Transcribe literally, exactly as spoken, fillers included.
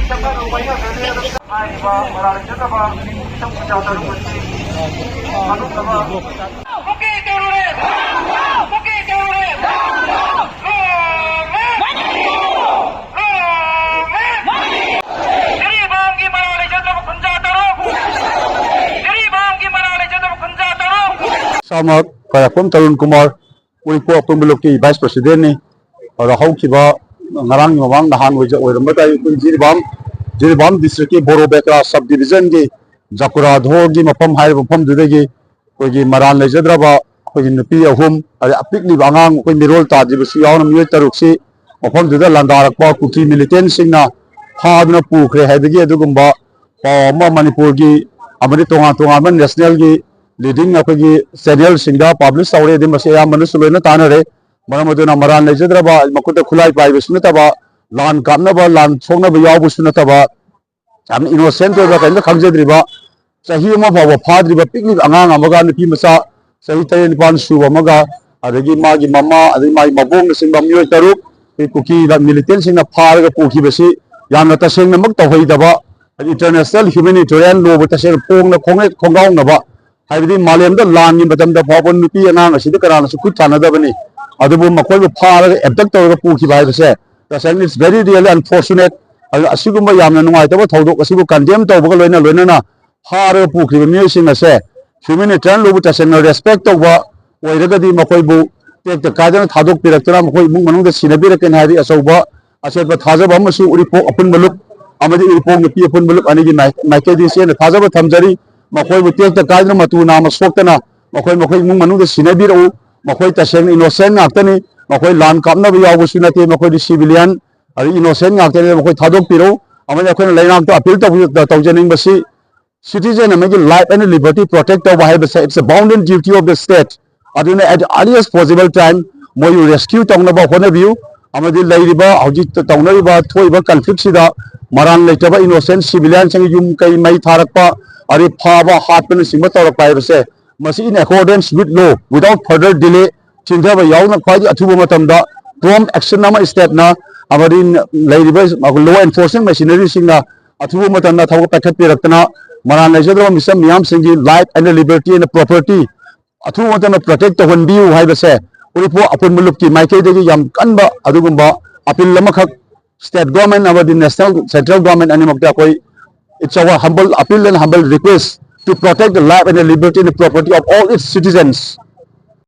ꯍꯥꯏꯔꯤꯕ ꯃꯔꯥꯜ ꯂꯩꯖꯗꯕ ꯃꯤꯄꯨꯝ ꯃꯤꯄꯨꯝ ꯀꯨꯟꯊ꯭ꯔꯥ ꯇꯔꯨꯛ ꯑꯁꯤ ꯊꯥꯗꯣꯛꯅꯕ ꯀꯨꯀꯤ ꯇꯦꯔꯣꯔꯤꯁ! ꯀꯨꯀꯤ ꯇꯦꯔꯣꯔꯤꯁ! ꯖꯤꯔꯤꯕꯥꯝꯒꯤ ꯃꯔꯥꯜ ꯂꯩꯖꯗ꯭ꯔꯕ ꯀꯨꯟꯊ꯭ꯔꯥ ꯇꯔꯨꯛ! ꯖꯤꯔꯤꯕꯥꯝꯒꯤ ꯃꯔꯥꯜ ꯂꯩꯖꯗ꯭ꯔꯕ ꯀꯨꯟꯊ꯭ꯔꯥ ꯇꯔꯨꯛ! ꯏꯁꯥꯃꯛ ꯈ꯭ꯋꯥꯏꯔꯥꯛꯄꯝ ꯇꯔꯨꯟ ꯀꯨꯃꯥꯔ, ꯎꯔꯤꯄꯣꯛ ꯑꯄꯨꯟꯕ ꯂꯨꯞꯀꯤ vice president ꯅꯤ꯫ ꯑꯗꯣ ꯍꯧꯈꯤꯕ ꯉꯔꯥꯡꯒꯤ ꯃꯃꯥꯡ ꯅꯍꯥꯟ ꯑꯣꯏꯖ-, ꯑꯣꯏꯔꯝꯕ ꯇꯥꯏ, ꯑꯩꯈꯣꯏ ꯖꯤꯔꯤꯕꯥꯝ, ꯖꯤꯔꯤꯕꯥꯝ district ꯀꯤ ꯕꯣꯔꯣꯕꯦꯀ꯭ꯔꯥ sub division ꯒꯤ ꯖꯀꯨꯔꯥꯙꯣꯔꯒꯤ ꯃꯐꯝ ꯍꯥꯏꯔꯤꯕ ꯃꯐꯝꯗꯨꯗꯒꯤ ꯑꯩꯈꯣꯏꯒꯤ ꯃꯔꯥꯜ ꯂꯩꯖꯗ꯭ꯔꯕ ꯑꯩꯈꯣꯏꯒꯤ ꯅꯨꯄꯤ ꯑꯍꯨꯝ, ꯑꯗꯩ ꯑꯄꯤꯛꯂꯤꯕ ꯑꯉꯥꯡ, ꯑꯩꯈꯣꯏ ꯃꯤꯔꯣꯜ ꯇꯥꯗ꯭ꯔꯤꯕꯁꯨ ꯌꯥꯎꯅ ꯃꯤꯑꯣꯏ ꯇꯔꯨꯛꯁꯤ ꯃꯐꯝꯗꯨꯗ ꯂꯥꯟꯗꯥꯔꯛꯄ ꯀꯨꯀꯤ militant ꯁꯤꯡꯅ ꯐꯥꯗꯨꯅ ꯄꯨꯈ꯭ꯔꯦ ꯍꯥꯏꯕꯒꯤ ꯑꯗꯨꯒꯨꯝꯕ ꯄꯥꯎ ꯑꯃ ꯃꯅꯤꯄꯨꯔꯒꯤ ꯑꯃꯗꯤ ꯇꯣꯉꯥꯟ ꯇꯣꯉꯥꯟꯕ national ꯒꯤ leading ꯑꯩꯈꯣꯏꯒꯤ channel ꯁꯤꯡꯗ publish ꯇꯧꯔꯦ꯫ ꯑꯗꯩ ꯃꯁꯤ ꯑꯌꯥꯝꯕꯅꯁꯨ ꯂꯣꯏꯅ ꯇꯥꯟꯅꯔꯦ꯫ ꯃꯔꯝ ꯑꯗꯨꯅ ꯃꯔꯥꯜ ꯂꯩꯖꯗ꯭ꯔꯕ, ꯃꯈꯨꯠꯇ ꯈꯨꯠꯂꯥꯏ ꯄꯥꯏꯕꯁꯨ ꯅꯠꯇꯕ, ꯂꯥꯟ ꯀꯥꯞꯅꯕ, ꯂꯥꯟ ꯁꯣꯛꯅꯕ ꯌꯥꯎꯕꯁꯨ ꯅꯠꯇꯕ, ꯌꯥꯝꯅ innocent ꯑꯣꯏꯕ, ꯀꯔꯤꯝꯇ ꯈꯪꯖꯗ꯭ꯔꯤꯕ, ꯆꯍꯤ ꯑꯃ ꯐꯥꯎꯕ ꯐꯥꯗ꯭ꯔꯤꯕ ꯄꯤꯛꯂꯤꯕ ꯑꯉꯥꯡ ꯑꯃꯒ ꯅꯨꯄꯤ ꯃꯆꯥ ꯆꯍꯤ ꯇꯔꯦꯠ ꯅꯤꯄꯥꯟ ꯁꯨꯕ ꯑꯃꯒ, ꯑꯗꯒꯤ ꯃꯥꯒꯤ ꯃꯃꯥ, ꯑꯗꯒꯤ ꯃꯥꯒꯤ ꯃꯕꯣꯛꯅꯆꯤꯡꯕ ꯃꯤꯑꯣꯏ ꯇꯔꯨꯛ ꯑꯩꯈꯣꯏ ꯀꯨꯀꯤ militant ꯁꯤꯡꯅ ꯐꯥꯔꯒ ꯄꯨꯈꯤꯕꯁꯤ ꯌꯥꯝꯅ ꯇꯁꯦꯡꯅꯃꯛ ꯇꯧꯍꯩꯗꯕ, ꯍꯥꯏꯗꯤ international humanitarian law ꯕꯨ ꯇꯁꯦꯡꯅ ꯄꯣꯡꯅ ꯈꯣꯡꯅ-, ꯈꯣꯡꯒꯥꯎꯅꯕ, ꯍꯥꯏꯕꯗꯤ ꯃꯥꯂꯦꯝꯗ ꯂꯥꯟꯒꯤ ꯃꯇꯝꯗ ꯐꯥꯎꯕ ꯅꯨꯄꯤ ꯑꯉꯥꯡ ꯑꯁꯤꯗ ꯀꯅꯥꯅꯁꯨ ꯈꯨꯠ ꯊꯥꯅꯗꯕꯅꯤ꯫ ꯑꯗꯨꯕꯨ ꯃꯈꯣꯏꯕꯨ ꯐꯥꯔꯒ abduct ꯇꯧꯔꯒ ꯄꯨꯈꯤꯕ ꯍꯥꯏꯕꯁꯦ ꯇꯁꯦꯡꯅ it's very really unfortunate꯫ ꯑꯗꯨꯅ ꯑꯁꯤꯒꯨꯝꯕ ꯌꯥꯝꯅ ꯅꯨꯡꯉꯥꯏꯇꯕ ꯊꯧꯗꯣꯛ ꯑꯁꯤꯕꯨ condemn ꯇꯧꯕꯒ ꯂꯣꯏꯅ ꯂꯣꯏꯅꯅ ꯐꯥꯔꯒ ꯄꯨꯈ꯭ꯔꯤꯕ ꯃꯤꯑꯣꯏꯁꯤꯡ ꯑꯁꯦ humanitarian law ꯕꯨ ꯇꯁꯦꯡꯅ respect ꯇꯧꯕ ꯑꯣꯏꯔꯒꯗꯤ ꯃꯈꯣꯏꯕꯨ ꯇꯦꯛꯇ ꯀꯥꯏꯗꯅ ꯊꯥꯗꯣꯛꯄꯤꯔꯛꯇꯨꯅ ꯃꯈꯣꯏ ꯏꯃꯨꯡ ꯃꯅꯨꯡꯗ ꯁꯤꯟꯅꯕꯤꯔꯛꯀꯅꯤ ꯍꯥꯏꯕꯒꯤ ꯑꯆꯧꯕ ꯑꯆꯦꯠꯄ ꯊꯥꯖꯕ ꯑꯃꯁꯨ ꯎꯔꯤꯄꯣꯛ ꯑꯄꯨꯟꯕ ꯂꯨꯞ ꯑꯃꯗꯤ ꯎꯔꯤꯄꯣꯛ ꯅꯨꯄꯤ ꯑꯄꯨꯟꯕ ꯂꯨꯞ ꯑꯅꯤꯒꯤ ꯃꯥꯏ-, ꯃꯥꯏꯀꯩꯗꯒꯤ ꯆꯦꯠꯅ ꯊꯥꯖꯕ ꯊꯝꯖꯔꯤ꯫ ꯃꯈꯣꯏꯕꯨ ꯇꯦꯛꯇ ꯀꯥꯏꯗꯅ ꯃꯇꯨ ꯅꯥꯝꯃ ꯁꯣꯛꯇꯅ ꯃꯈꯣꯏ ꯃꯈꯣꯏ ꯏꯃꯨꯡ ꯃꯅꯨꯡꯗ ꯁꯤꯟꯅꯕꯤꯔꯛꯎ꯫ ꯃꯈꯣꯏ ꯇꯁꯦꯡꯅ innocent ꯉꯥꯛꯇꯅꯤ꯫ ꯃꯈꯣꯏ ꯂꯥꯟ ꯀꯥꯞꯅꯕ ꯌꯥꯎꯕꯁꯨ ꯅꯠꯇꯦ꯫ ꯃꯈꯣꯏꯗꯤ civilian, ꯑꯗꯩ innocent ꯉꯥꯛꯇꯅꯤ꯫ ꯃꯈꯣꯏ ꯊꯥꯗꯣꯛꯄꯤꯔꯛꯎ꯫ ꯑꯃꯗꯤ ꯑꯩꯈꯣꯏꯅ ꯂꯩꯉꯥꯛꯇ appeal ꯇꯧ-, ꯇꯧꯖꯅꯤꯡꯕꯁꯤ citizen ꯑꯃꯒꯤ life and liberty protect ꯇꯧꯕ ꯍꯥꯏꯕꯁꯦ it's a bounden duty of the state꯫ ꯑꯗꯨꯅ at the earliest possible time ꯃꯣꯏꯕꯨ rescue ꯇꯧꯅꯕ ꯍꯣꯠꯅꯕꯤꯌꯨ꯫ ꯑꯃꯗꯤ ꯂꯩꯔꯤꯕ ꯍꯧꯖꯤꯛ ꯇꯧꯅꯔꯤꯕ ꯊꯣꯛꯏꯕ conflict ꯁꯤꯗ ꯃꯔꯥꯜ ꯂꯩꯇꯕ innocent civilian ꯁꯤꯡ ꯌꯨꯝ ꯀꯩ ꯃꯩ ꯊꯥꯔꯛꯄ, ꯑꯗꯩ ꯐꯥꯕ ꯍꯥꯠꯄꯅꯆꯤꯡꯕ ꯇꯧꯔꯛꯄ ꯍꯥꯏꯕꯁꯦ ꯃꯁꯤ in accordance with law, without further delay ꯆꯤꯡꯊꯕ ꯌꯥꯎꯅ ꯈ꯭ꯋꯥꯏꯗꯒꯤ ꯑꯊꯨꯕ ꯃꯇꯝꯗ prompt action ꯑꯃ stateꯅ ꯑꯃꯗꯤ ꯂꯩꯔꯤꯕ law enforcement machineryꯁꯤꯡꯅ ꯑꯊꯨꯕ ꯃꯇꯝꯗ ꯊꯕꯛ ꯄꯥꯏꯈꯠꯄꯤꯔꯛꯇꯅ ꯃꯔꯥꯜ ꯂꯩꯖꯗ꯭ꯔꯕ ꯃꯤꯆꯝ ꯃꯤꯌꯥꯝꯁꯤꯡꯒꯤ life and liberty and property ꯑꯊꯨꯕ ꯃꯇꯝꯗ protect ꯇꯧꯍꯟꯕꯤꯌꯨ ꯍꯥꯏꯕꯁꯦ ꯎꯔꯤꯄꯣꯛ ꯑꯄꯨꯟꯕ ꯂꯨꯞꯀꯤ ꯃꯥꯏꯀꯩꯗꯒꯤ ꯌꯥꯝ ꯀꯟꯕ ꯑꯗꯨꯒꯨꯝꯕ appeal ꯑꯃꯈꯛ state government ꯑꯃꯗꯤ national, central government ꯑꯅꯤꯃꯛꯇ ꯑꯩꯈꯣꯏ, it's our humble appeal and humble request to protect the life and the liberty and the property of all its citizens.